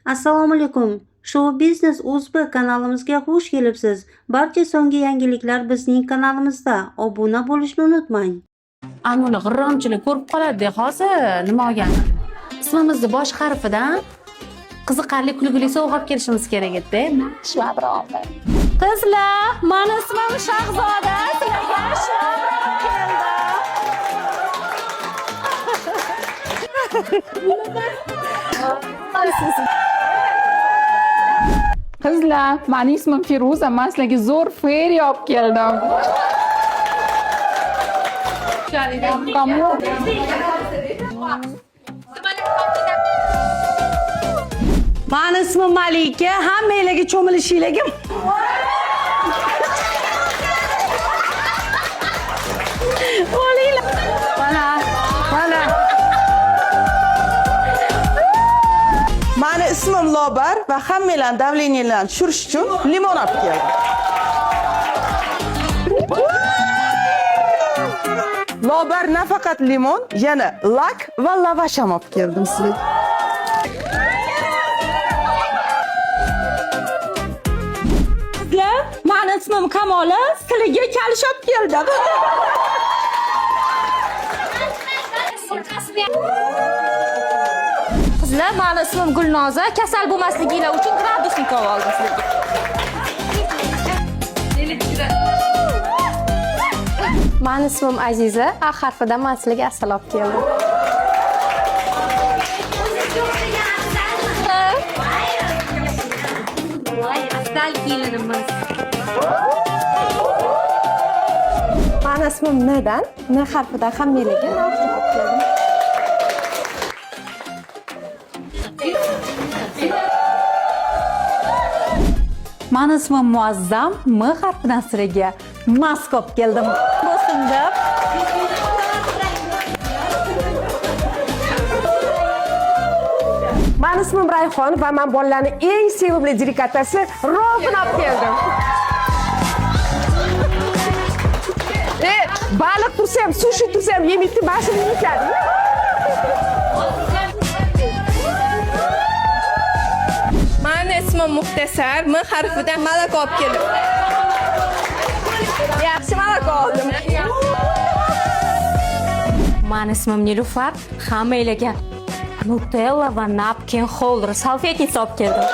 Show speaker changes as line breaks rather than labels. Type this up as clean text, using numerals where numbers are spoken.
Assalomu alaykum. Show Biznes O'zbek kanalimizga xush kelibsiz. Barcha so'nggi yangiliklar bizning kanalimizda. Obuna bo'lishni unutmang.
Anuni g'irromchilik ko'rib qoladi hozir nima olganini. Ismimizni bosh harfidan qiziqarli kulgili sovg'a olib kelishimiz kerak edi. Shvabra oldim. Qizlar, mani ismim Shahzoda, sizlarga shvabra olib keldim.
Qizlar, mani ismim Feruza, men sizlarga zo'r feriya olib keldim. Кому?
Mani ismim Malika, hammanglarga cho'milishinglarga Olinglar. Mana, mana.
Mani ismim Lobar va hammanglarni давленияларni tushirish uchun limon olib keldim. Lobar nafaqat limon, yana lak va lavash ham olib keldim sizlarga.
Qizlar, mani ismim Kamola, sizlarga kalish olib keldim.
Qizlar, mani ismim Gulnoza, kasal bo'lmasliginglar uchun gradusnik oldim sizlarga.
Mani ismim Aziza, A harfidan man sizlarga asal olib keldim.
Asal kelinimiz.
Mani ismim Ndan, N harfidan hammanglarga nafta olib keldim.
Mani ismim Muazzam, M harfidan sizlarga maska olib keldim. Bo'lsin deb.
Mani ismim Rayhon va men bolalarning eng sevimli delikatesi robin olib keldim. Baliq tursa ham, sushi tursa ham yemaydi, mana shuni yeyishadi.
Mani ismim Muxtasar, M harfidan malaka olib keldim. Yaxshi malaka oldim.
Mani ismim Nilufar, hammanglarga Nutella va napkin holder, salfetnitsa olib keldim.